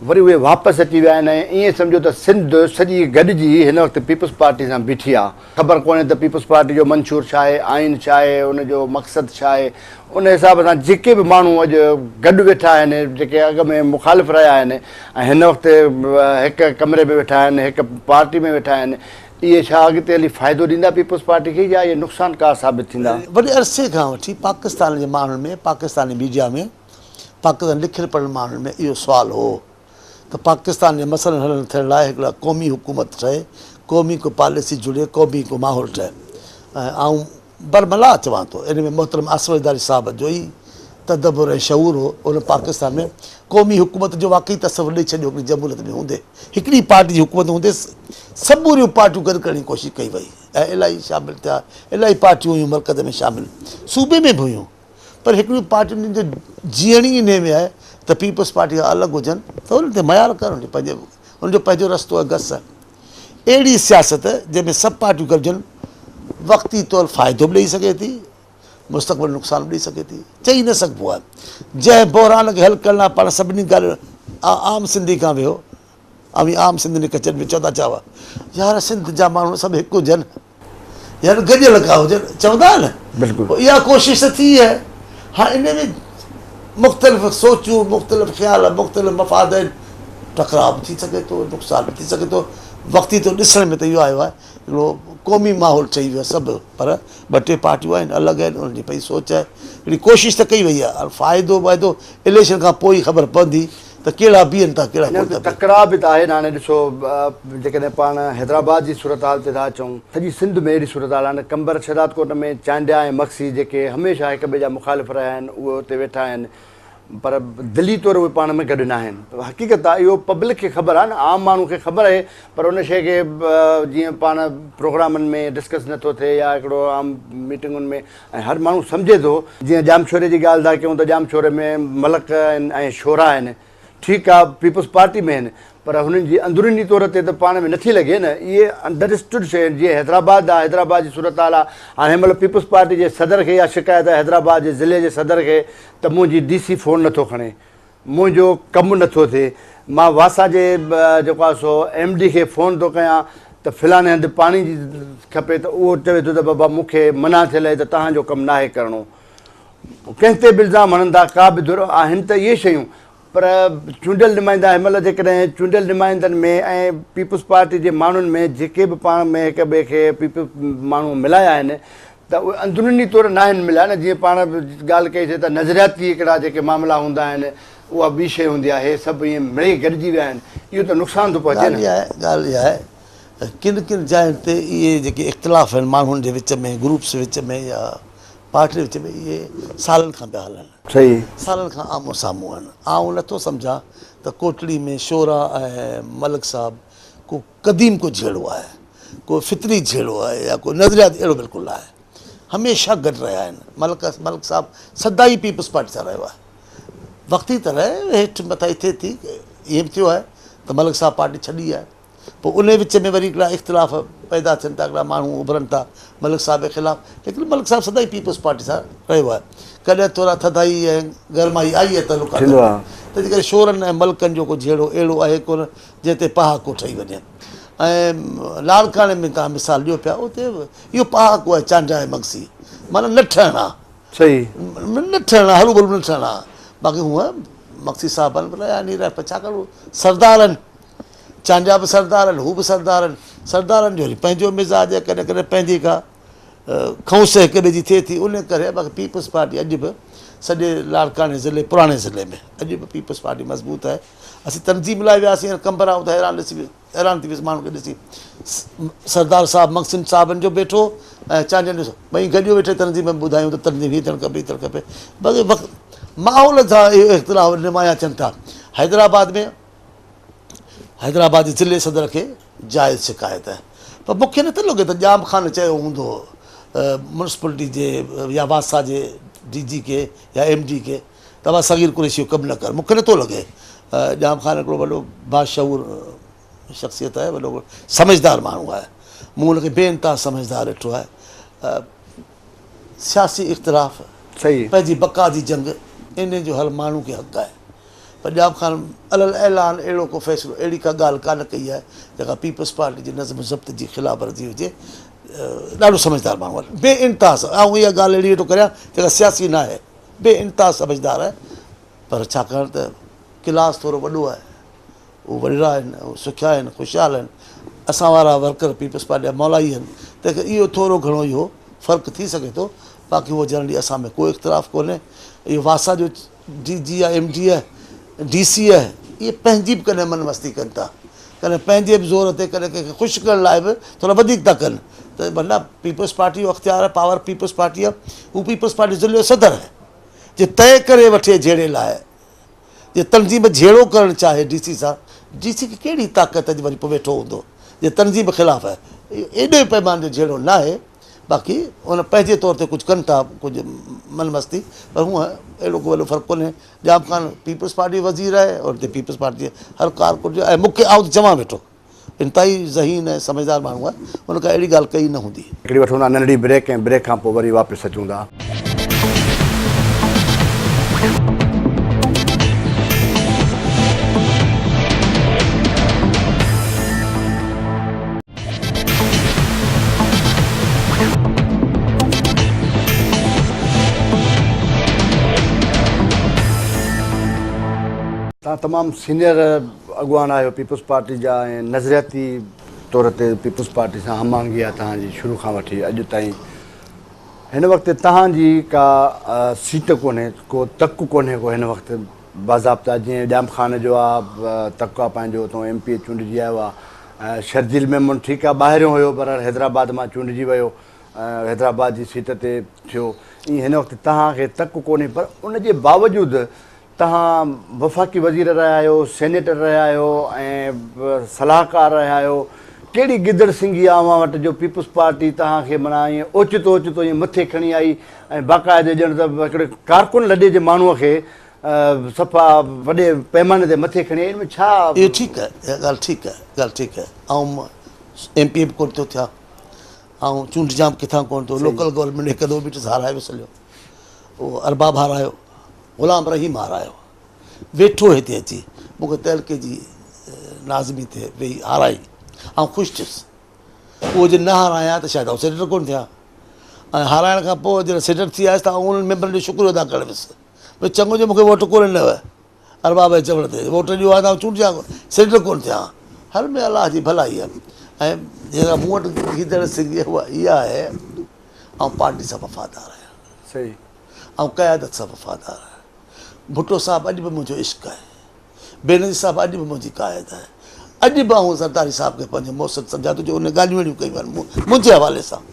وري اهي واپس اچي ويا آهن ۽ ائين سمجهو ته سنڌ سڄي گڏجي هن وقت پيپلز پارٽي سان بيٺي آ خبر ڪونهي ته پيپلز پارٽي جو منشور ڇا آهي، آئين ڇا آهي، ان جو مقصد ڇا آهي، ان حساب سان جيڪي به ماڻهو اڄ گڏ ويٺا آهن، جيڪي اڳ ۾ مخالف رهيا آهن ۽ هن وقت هڪ ڪمري ۾ ويٺا آهن، هڪ پارٽي ۾ ويٺا آهن، اهي ڇا اڳتي هلي فائدو ڏيندا پيپلز پارٽي کي يا اهي نقصانڪار ثابت ٿيندا؟ وڏي عرصي کان وٺي پاڪستان جي ماڻهن ۾، پاڪستاني ميڊيا ۾، پاڪستان لکيل پڙهيل ماڻهن ۾ اهو سوال هو ته پاڪستان جي مسئلن حل ٿيڻ لاء هڪڙا قومي حڪومت ٺهي، قومي ڪو پاليسي جڙي، قومي ڪو ماحول ٺهي ۽ آئون برملا چوان ٿو ان ۾ محترم آصف علي زرداري صاحب جو ئي تدبر ۽ شعور هو، ان پاڪستان ۾ قومي حڪومت جو واقعي تصور ڏئي ڇڏيو، هڪڙي جمهوريت ۾ هوندي هڪڙي پارٽي جي حڪومت هوندي سموريون پارٽيون گڏ ڪرڻ جي ڪوشش ڪئي وئي ۽ الاهي شامل ٿيا، الاهي پارٽيون هيون مرڪز ۾ شامل، صوبي ۾ به هيون. پر هڪڙيون پارٽيون جن جو جيئڻ ئي انهي ۾ آهي ته پيپلز پارٽي کان الڳ هجن ته انهن تي ميار ڪرڻ جو پنهنجي ان جو پنهنجو رستو ۽ گس آهي. اهڙي سياست جنهن ۾ سڀ پارٽيون گڏجن وقتي طور فائدو به ڏئي سگهي ٿي مستقبل نقصان به ڏئي سگهي ٿي چئي نه سگهبو آهي. جنهن بحران کي حل ڪرڻ لاء پاڻ سڀني ڳالهين عام سنڌي کان ويهو اوهين عام سنڌين کي ڪچهري ۾ چوندا ڇا هئا؟ يار سنڌ جا ماڻهو سڀ هڪ هجن يار گڏيل ڪا هجن چوندا آهن نه. بلڪل. پوء اها ڪوشش ته ٿي آهي. هاڻ ان ۾ مختلف سوچون، مختلف خيال، مختلف مفاد آهن، ٽڪراء به ٿي سگهي ٿو، نقصان به ٿي سگهي ٿو. وقتي طور ڏسڻ ۾ ته اهو آيو آهي هڪڙو قومي ماحول ٺهي ويو آهي سڀ پر ٻه ٽي پارٽيون آهن الڳ آهن انهن جي پنهنجي سوچ آهي هڪڙي ڪوشش ته ڪئي وئي آهي فائدو وائدو اليڪشن کان پوء ئي خبر پوندي ته ڪهڙا بيهن ٿا ڪهڙا ڪونه ٿا بيهن. ٽڪراء به ته آهي نه هاڻي ڏسو جيڪڏهن پاڻ حيدرآباد جي صورتحال تي ٿا اچون سڄي سنڌ ۾ اهڙي صورتحال آهي قمبر شهدادڪوٽ ۾ چانڊيا ۽ مگسي جيڪي هميشه هڪ ٻئي جا مخالف رهيا آهن اهي اتي ويٺا آهن پر دلي طور اهي پاڻ ۾ گڏ ناهن. حقيقت آهي اهو پبلڪ کي خبر آهي نه عام ماڻهو کي خبر آهي پر ان شيء کي جيئن پاڻ پروگرامن ۾ ڊسڪس نه ٿو ٿئي يا هڪڙو عام ميٽنگن ۾ ۽ هر ماڻهو سمجهي ٿو جيئن ڄامشوري جي ڳالهه ٿا ڪيون ته ڄامشوري ۾ ملڪ آهن ۽ شورا آهن ٺيڪ آ پيپلز پارٽي ۾ آهن پر هنن جي اندروني طور تي ته پاڻ ۾ نٿي لڳي نه اهي انڊرسٽوڊ شيء آهن جيئن حيدرآباد آ حيدرآباد جي صورتحال آ هاڻي هن مهل پيپلز پارٽي جي صدر کي اها شڪايت آهي حيدرآباد جي ضلعي جي صدر کي ته منهنجي ڊي سي فون نٿو کڻي منهنجو ڪم نٿو ٿئي مان واسا جي جيڪو آ سو ايم ڊي کي فون ٿو ڪيان ته فلاڻي هنڌ پاڻي جي کپي ته اهو چوي ٿو ته بابا مون کي منع ٿيل آهي ته توهان جو ڪم ناهي ڪرڻو ڪنهن تي به الزام هڻن ٿا ڪا به ڌر آهن ته اهي شيون پر چونڊيل نمائندا هن مهل جيڪڏهن چونڊيل نمائندن ۾ ۽ پيپلز پارٽي جي ماڻهن ۾ جيڪي به پاڻ ۾ هڪ ٻئي کي پيپلز ماڻهو ملايا آهن ته اهي اندروني طور ناهن مليا نه جيئن پاڻ ڳالهه ڪئي سي ته نظرياتي هڪڙا جيڪي معاملا هوندا آهن اها ٻي شيء هوندي آهي هي سڀ ائين مڙئي گڏجي ويا آهن اهو ته نقصان ٿو پهچي نه. ڳالهه اها آهي ته ڪن ڪن جاين تي اهي جيڪي اختلاف آهن ماڻهن جي وچ ۾ گروپس وچ ۾ يا پارٽين وچ ۾ اهي سالن کان پيا هلن. صحيح. سالن کان آمهون سامهون آهن. آئون نٿو سمجهان ته ڪوٽڙي ۾ شورا ۽ ملڪ صاحب ڪو قديم ڪو جهيڙو آهي، ڪو فطري جهيڙو آهي يا ڪو نظرياتي اهڙو بلڪل نه آهي. هميشه گڏ رهيا آهن. ملڪ ملڪ صاحب سدائين پيپلز پارٽي سان رهيو آهي. وقتي طرح هيٺ مٿاهي ٿئي ٿي، ائين به ٿيو آهي ته ملڪ صاحب پارٽي ڇڏي آهي. پوء انهي وچ ۾ وري هڪڙا اختلاف پيدا ٿين ٿا، هڪڙا ماڻهو اڀرن ٿا ملڪ صاحب جي خلاف، ليڪن ملڪ صاحب سدائين پيپلز پارٽي سان رهيو آهي. ڪڏهن ٿورا ٿڌائي ۽ گرمائي آئي آهي تعلقات ۾ تنهنجي ڪري شورن ۽ ملڪن جو ڪو جهيڙو اهڙو آهي ڪونه جنهن تي پهاڪو ٺهي وڃي ۽ لاڙڪاڻي ۾ توهان مثال ڏيو پيا اتي اهو پهاڪو آهي چانڊيا ۽ مگسي معنيٰ نه ٺهڻا صحيح نه ٺهڻا هروڀرو نه ٺهڻا باقي هونء مگسي صاحب آهن رهيا ني رهيا پر ڇاڪاڻ هو سردار آهن چانڊيا به سردار آهن، هو به سردار آهن. سردارن جو وري پنهنجو مزاج آهي، ڪڏهن ڪڏهن پنهنجي ڪا کئونس هڪ ٻئي جي ٿئي ٿي، ان ڪري باقي پيپلز پارٽي اڄ به سڄي لاڙڪاڻي ضلعي پراڻي ضلعي ۾ اڄ به پيپلز پارٽي مضبوط آهي. اسين تنظيم لاء وياسين هينئر قمبر آئون ته حيران ڏسي حيران ٿي ويس ماڻهن کي ڏسي سردار صاحب مگسين صاحبن جو بيٺو ۽ چانڊين جو ٻئي گڏيو ويٺي تنظيم ۾ ٻڌايون ته تنظيم هي ٿيڻ کپي هي ٿيڻ کپي باقي وقت ماحول سان اهي اختلاف نمايان ٿين ٿا حيدرآباد ۾ حيدرآباد جي ضلعي صدر کي جائز شڪايت آهي پر مون کي نٿو لڳي ته ڄام خان چيو هوندو ميونسپلٽي جي يا واسا جي ڊي جي کي يا ايم ڊي کي ته بابا صغير قريشي جو ڪم نه ڪر مون کي نٿو لڳي ڄام خان هڪڙو وڏو باشعور شخصيت آهي وڏو سمجهدار ماڻهو آهي مون هن کي بي انتها سمجهدار ڏٺو آهي سياسي اختلاف پنهنجي بقا جي جنگ انهي جو هر ماڻهو کي حق آهي پر ڄام خان علي الاعلان اهڙو ڪو فيصلو اهڙي ڪا ڳالهه ڪانه ڪئي آهي جيڪا پيپلز پارٽي جي نظم و ضبط جي خلاف ورزي هجي. ڏاڍو سمجهدار ماڻهو آهي بي انتها آئون اها ڳالهه اهڙي ويٺو ڪريان جيڪا سياسي نه آهي بي انتها سمجهدار آهي پر ڇاڪاڻ ته ڪلاس ٿورو وڏو آهي هو وڏڙا آهن هو سکيا آهن خوشحال آهن اسان وارا ورڪر پيپلز پارٽي جا مولائي آهن تنهن ڪري اهو ٿورو گهڻو اهو فرق ٿي سگهي ٿو باقي هو جنرلي اسان ۾ ڪو اختلاف ڪونهي اهو واسا جو ڊي جي يا ايم ڊي آهي، ڊي سي آهي، اهي پنهنجي به ڪڏهن من مستي ڪن ٿا، ڪڏهن پنهنجي به زور تي ڪڏهن ڪنهن کي خوش ڪرڻ لاء به ٿورا وڌيڪ ٿا ڪن ته ڀلا پيپلز پارٽي جو اختيار آهي، پاور پيپلز پارٽي آهي، هو پيپلز پارٽي ضلعي جو صدر آهي، جي طئي ڪري وٺي جهيڙي لاء، جي تنظيم جهيڙو ڪرڻ چاهي ڊي سي سان، ڊي سي کي ڪهڙي طاقت آهي جو وري پوء ويٺو هوندو، جي تنظيم خلاف آهي، اهو ايڏي پيماني جو جهيڙو ناهي. باقي ان پنهنجي طور تي ڪجهه ڪن ٿا ڪجهه من مستي پر هونء اهڙو ڪو وڏو فرق ڪونهي ڄام خان پيپلز پارٽي جو وزير آهي اور هتي پيپلز پارٽي جي هر ڪارڪن جو ۽ مون کي آئون ته چوان ويٺو انتهائي ذهين ۽ سمجهدار ماڻهو آهي ان ڪا اهڙي ڳالهه ڪئي نه هوندي. هڪڙي وٺون ٿا ننڍڙي بريڪ ۽ بريڪ کان پوء وري واپس اچون ٿا. توهان تمام سينيئر اڳواڻ آهيو پيپلز پارٽي جا ۽ نظرياتي طور تي پيپلز پارٽي سان هم آهنگي آهي توهان جي شروع کان وٺي اڄ تائين. هن وقت توهان جي ڪا سيٽ ڪونهي، ڪو تڪ ڪونهي ڪو هن وقت باضابطا جيئن ڄام خان جو آ تڪ آ پنهنجو اتان ايم پي اي چونڊجي آيو آ شرجيل ميمڻ ٺيڪ آ ٻاهريون هيو پر حيدرآباد مان چونڊجي ويو حيدرآباد جي سيٽ تي ٿيو ائين هن وقت توهان کي تڪ ڪونهي پر ان جي باوجود توهان وفاقي وزير رهيا آهيو، سينيٽر رهيا آهيو ۽ صلاحڪار رهيا آهيو، ڪهڙي گدڙ سنگهي آهي اوهان وٽ جو پيپلز پارٽي توهان کي معنيٰ ائين اوچتو اوچتو ائين مٿي کڻي آئي ۽ باقاعدي ڄڻ ته هڪڙي ڪارڪن لڏي جي ماڻهوء کي صفا وڏي پئماني تي مٿي کڻي آئي ان ۾ ڇا؟ اهو ٺيڪ آهي، اها ڳالهه ٺيڪ آهي، ڳالهه ٺيڪ آهي. آئون ايم پي اي به ڪونه ٿيو ٿيان، آئون چونڊجان به ڪٿان ڪونه ٿو، لوڪل گورنمينٽ هڪ دفعو بيٺس هارائي ويس هليو، اهو ارباب هارايو. غلام رحيم هارايو. ويٺو هتي اچي مون کي تعلقي جي ناظمي تي ويهي هارائي. آئون خوش ٿيس. اهو جي نه هارايان ته شايد آئون سينيٽر ڪونه ٿيان. ۽ هارائڻ کان پوء جڏهن سينيٽر ٿي آيس ته آئون انهن ميمبرن جو شڪريو ادا ڪرڻ ويس. ڀئي چڱو جو مون کي ووٽ ڪونه ڏنو. ارباب جي چوڻ تي ووٽ ڏيو ها ته آئون چونڊجان ڪونه سينيٽر ڪونه ٿيان ها. هر ۾ الله جي ڀلائي آهي. ۽ جيڪا مون وٽ گيدڙ سنگهي اها اها آهي آئون پارٽي سان وفادار آهيان. صحيح. آئون قيادت سان وفادار آهيان. ڀٽو صاحب اڄ به منهنجو عشق آهي. بينظير صاحب اڄ به منهنجي قائد آهي. اڄ به آئون زرداري صاحب کي پنهنجو محسن سمجهان ٿو جو ان ڳالهيون اهڙيون ڪيون آهن منهنجي حوالي سان.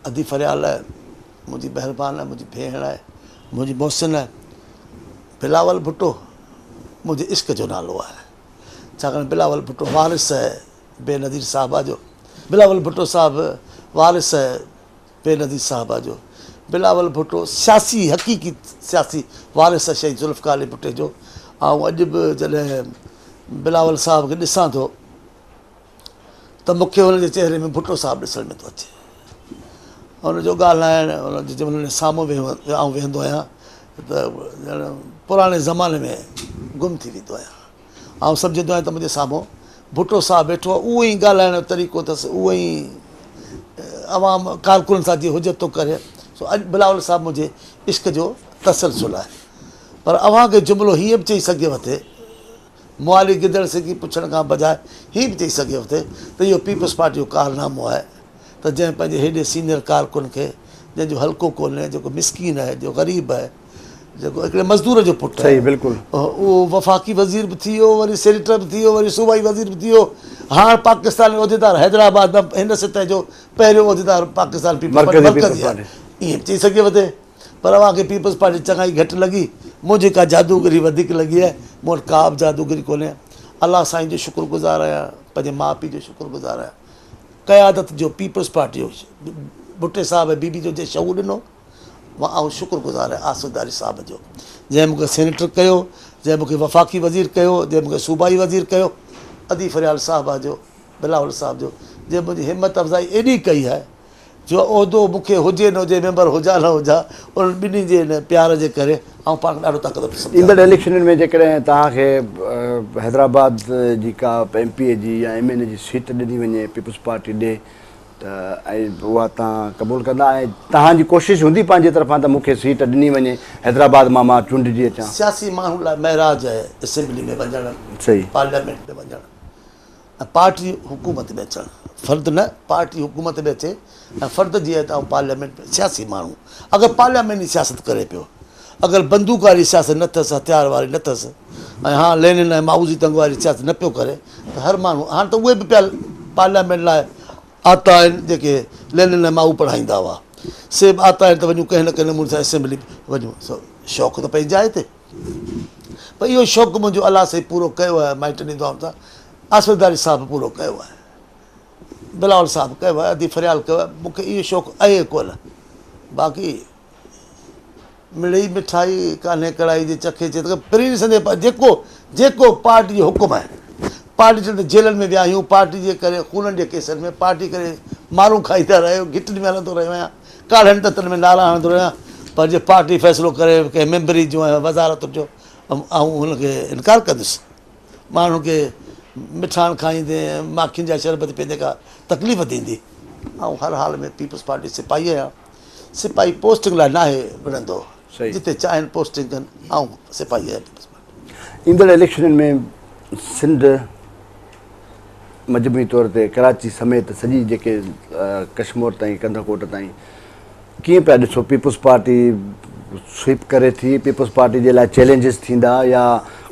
ادي فريال آهي، منهنجي مهربان آهي، منهنجي ڀيڻ آهي، منهنجي محسن آهي. بلاول ڀٽو منهنجي عشق جو نالو آهي. ڇاڪاڻ بلاول ڀٽو وارث آهي بينظير صاحبه جو. بلاول ڀٽو صاحب وارث آهي بينظير صاحبه جو بلاول ڀٽو سياسي حقيقي سياسي وارث شهيد ذوالفقار علي ڀٽي جو آئون اڄ به جڏهن بلاول صاحب کي ڏسان ٿو ته مون کي هن جي چهري ۾ ڀٽو صاحب ڏسڻ ۾ ٿو اچي هن جو ڳالهائڻ هن جي جنهن مهل سامهون آئون ويهندو آهيان ته ڄڻ پراڻي زماني ۾ گم ٿي ويندو آهيان آئون سمجهندو آهيان ته منهنجي سامهون ڀٽو صاحب ويٺو آهي، اهو ئي ڳالهائڻ جو طريقو اٿس، اهو ئي عوام ڪارڪنن سان جيئن حجت ٿو ڪري، سو اڄ بلاول صاحب منهنجي عشق جو تسلسل آهي. پر اوهان کي جملو هيئن به چئي سگهيو ٿي، موالي گدڙ سنگهي پڇڻ کان بجاء هيئن به چئي سگهيو ٿي ته اهو پيپلز پارٽي جو ڪارنامو آهي ته جنهن پنهنجي هيڏي سينيئر ڪارڪن کي جنهن جو حلقو ڪونهي، جيڪو مسڪين آهي، جو غريب آهي، جيڪو هڪڙي مزدور جو پٽ آهي بلڪل اهو وفاقي وزير به ٿي ويو وري سينيٽر به ٿي ويو وري صوبائي وزير به ٿي ويو هاڻ پاڪستان ۾ عهديدار حيدرآباد ۾ هن سطح جو پهريون عهديدار پاڪستان پيپلز پارٽي مرڪزي آهي ائين به چئي سگهجي ٿي پر اوهان کي پيپلز پارٽي چڱائي گهٽ لڳي منهنجي ڪا جادوگري وڌيڪ لڳي آهي مون وٽ ڪا به جادوگري ڪونهي الله سائين جو شڪر گذار آهيان پنهنجي ماء پيء جو شڪر گذار آهيان قيادت جو پيپلز پارٽي جو ڀٽي صاحب ۽ بي بي جو جنهن شعور ڏنو مان آئون شڪر گذار آهيان آصف زرداري صاحب جو جنهن مون کي سينيٽر ڪيو، جنهن مون کي وفاقي وزير ڪيو، جنهن مون کي صوبائي وزير ڪيو، ادي فريال صاحبه جو، بلاول صاحب جو جنهن منهنجي همت افزائي ايڏي ڪئي آهي جو عهدو مون کي هجي نه هجي ميمبر هجان نه هجان انهن ٻنهي جي ان پيار جي ڪري آئون پاڻ کي ڏاڍو طاقتور ٿو سمجهان. ايندڙ اليڪشنن ۾ جيڪڏهن توهان کي حيدرآباد جي ڪا ايم پي اي جي يا ايم اين اي جي سيٽ ڏني وڃي پيپلز پارٽي ڏي ته ۽ اها توهان قبول ڪندا ۽ توهان جي ڪوشش هوندي پنهنجي طرفان ته مون کي سيٽ ڏني وڃي حيدرآباد مان مان چونڊجي اچان. سياسي ماڻهو لاء معراج آهي اسيمبلي ۾ وڃڻ، پارليامينٽ ۾ وڃڻ ۽ پارٽي حڪومت ۾ اچڻ، فرد نه پارٽي حڪومت ۾ اچي ۽ فرد جي آهي ته آئون پارليامينٽ ۾ سياسي ماڻهو اگر پارلياميني سياست ڪري پيو اگر بندوق واري سياست نه اٿس هٿيار واري نه اٿس ۽ هان لينن ۽ مائوزي تنگ واري سياست نه پيو ڪري ته هر ماڻهو هاڻ ته اهي به پيا پارليامينٽ لاء آتا آهن جيڪي لينن ۽ مائو پڙهائيندا هئا سي به آتا آهن ته وڃون ڪنهن نه ڪنهن نموني سان اسيمبلي وڃون سو شوق ته پنهنجي جاء تي پر اهو شوق منهنجو الله سائين پورو ڪيو آهي مائٽن جي دعائن سان آصف زرداري صاحب پورو ڪيو آهي بلاول صاحب ڪيو آهي ادي فريال ڪيو آهي مون کي اهو شوق آهي ڪونه باقي مڙئي مٺائي ڪانهي ڪڙائي جي چکي چي ته پرين سندي جيڪو جيڪو پارٽي جو حڪم آهي پارٽي چئي ته جيلن ۾ ويا آهيون پارٽي جي ڪري خونن جي ڪيسن ۾ پارٽي ڪري مارون کائيندا رهيا آهيون گهٽين ۾ هلندو رهيو آهيان ڪاڙهن تتن ۾ نعرا هڻندو رهيو آهيان پر جي پارٽي فيصلو ڪري ڪنهن ميمبري جو ۽ وزارت جو آئون هن کي انڪار ڪندس ماڻهن کي مٺاڻ کائيندي ماکين جا شربت پيئندي ڪا تڪليف ٿيندي آئون هر حال ۾ پيپلز پارٽي سپاهي آهيان سپاهي پوسٽنگ لاء ناهي وڙهندو جتي چاهين پوسٽنگ ڪن آئون سپاهي آهيان پيپلز پارٽي. ايندڙ اليڪشنن ۾ سنڌ مجموعي طور تي ڪراچي سميت سڄي جيڪي ڪشمور تائين ڪنڌڪوٽ تائين ڪيئن پيا ڏسو پيپلز پارٽي سوئپ ڪري ٿي پيپلز پارٽي جي لاء چئلينجز ٿيندا يا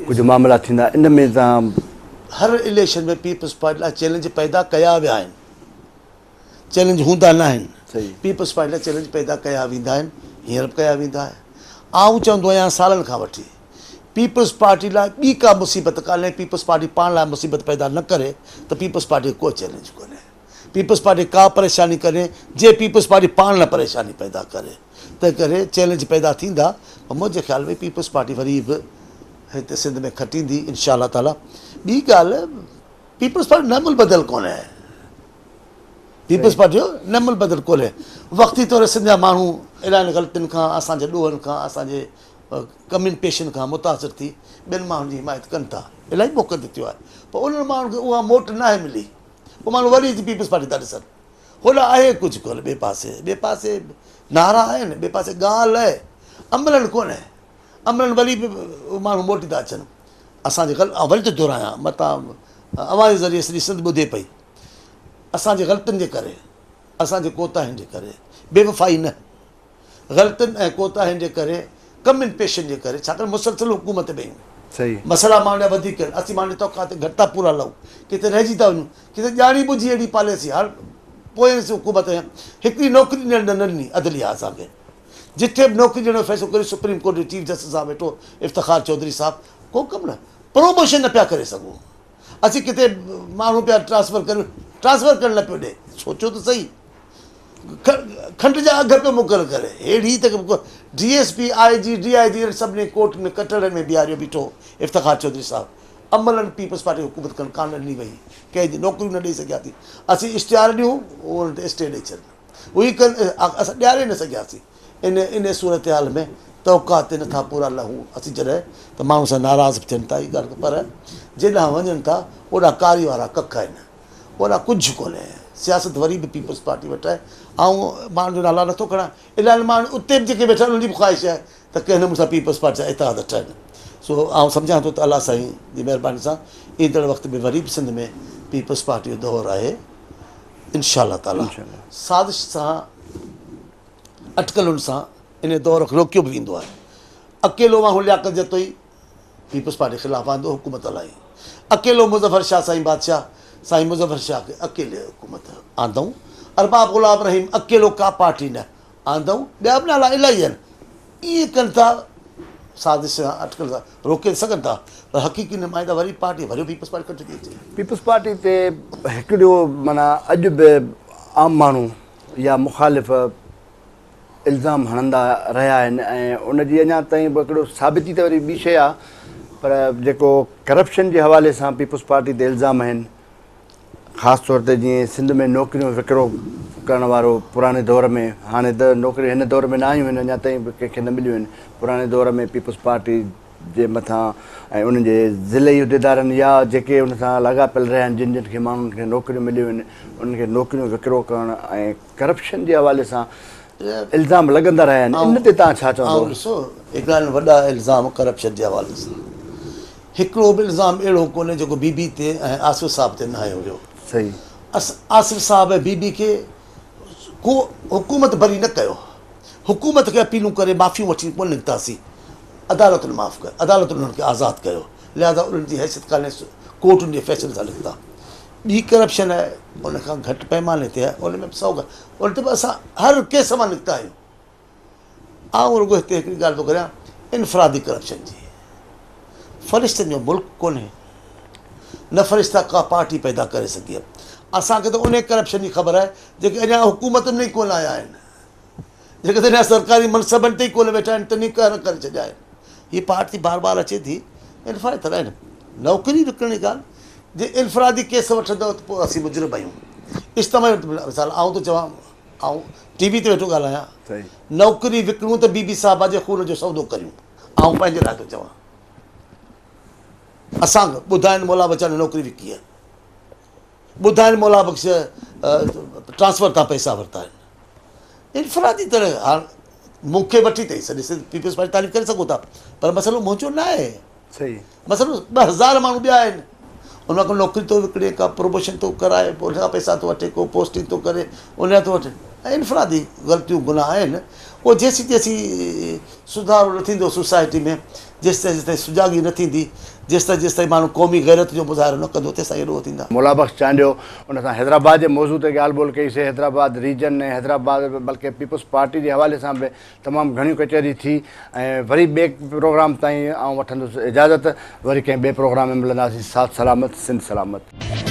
ڪجهه معاملا ٿيندا ان ۾ تان هر اليڪشن ۾ پيپلز پارٽي لاء چئلينج پيدا ڪيا ويا آهن چئلينج هوندا نه آهن پيپلز پارٽي لاء چئلينج پيدا ڪيا ويندا آهن هينئر به ڪيا ويندا آهن آئون چوندو آهيان سالن کان وٺي پيپلز پارٽي لاء ٻي ڪا مصيبت ڪانهي پيپلز پارٽي پاڻ لاء مصيبت پيدا نه ڪري ته پيپلز پارٽي کي ڪو چئلينج ڪونهي پيپلز پارٽي ڪا پريشاني ڪونهي جي پيپلز پارٽي پاڻ نه پريشاني پيدا ڪري تنهن ڪري چئلينج پيدا ٿيندا پر منهنجي خيال ۾ پيپلز پارٽي وري به هتي سنڌ ۾ کٽيندي انشاء الله تعالي ٻي ڳالهه پيپلز پارٽي نعم البدل ڪونهي پيپلز پارٽي جو نعم البدل ڪونهي وقتي طور سنڌ جا ماڻهو الاهين غلطين کان اسان جي ڏوهن کان اسان جي ڪمين پيشين کان متاثر ٿي ٻين ماڻهن جي حمايت ڪن ٿا الاهي موقعن تي ٿيو آهي پر انهن ماڻهن کي اها موٽ ناهي ملي پوء ماڻهو وري اچي پيپلز پارٽي ٿا ڏسن هوڏانهن آهي ڪجهه ڪونه ٻئي پاسي ٻئي پاسي نعرا آهن ٻئي پاسي ڳالهه آهي عملن ڪونهي عملن وري به ماڻهو موٽي ٿا اچن اسان جي غلط وري ٿو دهرايان متان اوهان جي ذريعي سڄي سنڌ ٻڌي پئي اسان جي غلطين جي ڪري اسان جي ڪوتاهين جي ڪري بي وفائي نه غلطين ۽ ڪوتاهين جي ڪري ڪمين پيشين جي ڪري ڇاڪاڻ مسلسل حڪومت ۾ آهيون مسئلا ماڻهن جا وڌيڪ آهن اسين ماڻهن جي توقع تي گهٽ ٿا پورا لهون ڪٿي رهجي ٿا وڃون ڪٿي ڄاڻي ٻجهي اهڙي پاليسي هر پوئين حڪومت ۾ هڪڙي نوڪري ڏيڻ نه ڏني عدليه اسان کي جتي به نوڪري ڏيڻ جو فيصلو ڪري سپريم ڪورٽ جو چيف جسٽس صاحب ويٺو افتخار چوڌري صاحب ڪو ڪم نه پروموشن نه پيا ڪري سگهون اسين ڪٿي ماڻهو پيا ٽرانسفر ڪريون ٽرانسفر ڪرڻ نه پيو ڏي سوچو ته صحيح کنڊ جا اگهه پيو مقرر ڪري اهڙي ته D S P I G D I G سڀني ڪورٽ ۾ ڪٽهڙن ۾ بيهاريو بيٺو افتخار چوڌري صاحب عملن پيپلز پارٽي حڪومت ڪرڻ ڪانه ڏني وئي ڪنهن جي نوڪريون نه ڏئي سگهياسين اسين اشتهار ڏيون انهن تي اسٽي ڏئي ڇڏن اهي ڪن اسان ڏياري نه سگهياسين ان ان صورتحال ۾ توقع تي نٿا پورا لهون اسين جڏهن ته ماڻهو سان ناراض به ٿين ٿا هي ڳالهه پر جيڏانهن وڃن ٿا اوڏانهن ڪاري وارا ڪک آهن اوڏانهن ڪجهه ڪونهي سياست وري به پيپلز پارٽي وٽ آهي آئون ماڻهن جو نالا نٿو کڻان الاهي ماڻهو اتي به جيڪي ويٺا آهن انهن جي به خواهش آهي ته ڪنهن نموني سان پيپلز پارٽي سان اتحاد ٺهن سو آئون سمجهان ٿو ته الله سائين جي مهرباني سان ايندڙ وقت ۾ وري به سنڌ ۾ پيپلز پارٽي جو دور آهي انشاء الله تعالي سازش سان اٽڪلن سان ان دور کي روڪيو به ويندو آهي اڪيلو ماڻهو لياقت جتوئي پيپلز پارٽي خلاف آندو حڪومت هلائي اڪيلو مظفر شاهه سائين بادشاهه سائين مظفر شاهه کي اڪيلي حڪومت آندائون ارباب غلام رحيم اڪيلو ڪا پارٽي نه آندائون ٻيا به نالا الاهي آهن ائين ڪن ٿا سازش سان اٽڪل سان روڪي سگهن ٿا پر حقيقي نمائندا وري پارٽي وري پيپلز پارٽي ڪٺ ٿي اچي. پيپلز پارٽي تي هڪڙو معنيٰ اڄ به عام ماڻهو يا مخالف الزام هڻندا رهيا آهن ۽ ان جي اڃا تائين به هڪڙو ثابتي ته وري ٻي شيء آهي پر جيڪو ڪرپشن جي حوالي سان پيپلز پارٽي تي الزام آهن خاص طور تي جيئن سنڌ ۾ نوڪريون وڪرو ڪرڻ وارو پراڻي دور ۾ هاڻي ته نوڪريون هن دور ۾ نه آيون آهن اڃا تائين به ڪنهن کي نه مليون آهن پراڻي دور ۾ پيپلز پارٽي جي مٿان ۽ انهن جي ضلعي عهديدارن يا جيڪي ان سان لاڳاپيل رهيا آهن جن جن کي ماڻهن کي نوڪريون مليون آهن انهن کي نوڪريون وڪرو ڪرڻ ۽ ڪرپشن جي حوالي سان الزام لڳندا رهيا آهن ان تي توهان ڇا چوندو؟ آئون ڏسو هڪڙا آهن وڏا الزام ڪرپشن جي حوالي سان هڪڙو به الزام اهڙو ڪونهي جيڪو بي بي تي ۽ آصف صاحب تي نه هنيو ويو. صحيح. آصف صاحب ۽ بي بي کي ڪو حڪومت بري نه ڪيو. حڪومت کي اپيلون ڪري معافيون وٺي ڪونه نڪتاسين. عدالتن معاف ڪيو عدالتن انهن کي آزاد ڪيو. لهذا انهن جي حيثيت ڪانهي ڪورٽن جي فيصلي سان نڪتا. ٻي ڪرپشن آهي ان کان گهٽ پئماني تي آهي ان ۾ به سو ان تي به اسان هر ڪيس مان نڪتا آهيون. آئون رڳو هتي هڪڙي ڳالهه ٿو ڪريان انفرادي ڪرپشن جي. فرشتن جو ملڪ ڪونهي نه فرشتا ڪا پارٽي پيدا ڪري سگهي آهي. اسان کي ته انهي ڪرپشن جي خبر آهي جيڪي اڃا حڪومتن ۾ ئي ڪونه آيا آهن. جيڪي ته اڃا سرڪاري منصبن تي ئي ڪونه ويٺا آهن تن ئي قهر ڪري ڇڏيا آهن. هي پارٽي بار بار اچي ٿي انفرادي طرح نوڪري وڪڻڻ جي ڳالهه جي انفرادي ڪيس وٺندؤ ته پوء اسين مجرم آهيون. اجتماعي مثال آئون ٿو چوان آئون ٽي وي تي ويٺو ڳالهايان نوڪري وڪڻون ته بي بي صاحبه جي خون جو سودو ڪريون آئون پنهنجي لاء ٿو چوان اسان ٻڌائين مولا بچا نوڪري وڪي آهي ٻڌائين مولا بخش ٽرانسفر تان پئسا ورتا آهن انفرادي طرح هاڻ مون کي وٺي ته سڄي سنڌ پيپلز پارٽي تعريف ڪري سگهو ٿا پر مسئلو منهنجو نه آهي. صحيح. مثلاً 2000 ماڻهو ٻيا آهن ان مان ڪو نوڪري ٿو وڪڻي ڪا پروموشن ٿو ڪرائي پوء ان کان پئسا ٿو وٺي ڪو پوسٽنگ ٿو ڪري ان جا ٿو وٺي ۽ انفرادي غلطيون گناهه آهن اهو جيسين تيسين سڌارو نه ٿيندو سوسائٽي ۾ جيستائين جيستائين سجاڳي نه ٿيندي جيستائين جيستائين ماڻهو قومي غيرت جو مظاهرو نه ڪندو تيستائين اهي ڏوهه ٿيندا. مولا بخش چانڊيو ان سان حيدرآباد جي موضوع تي ڳالهه ٻولهه ڪئي سي حيدرآباد ريجن ۽ حيدرآباد بلڪه پيپلز پارٽي جي حوالي سان به تمام گهڻيون ڪچهري ٿي ۽ وري ٻئي پروگرام تائين آئون وٺندس اجازت وري ڪنهن ٻئي پروگرام ۾ ملنداسين ساٿ سلامت سنڌ سلامت.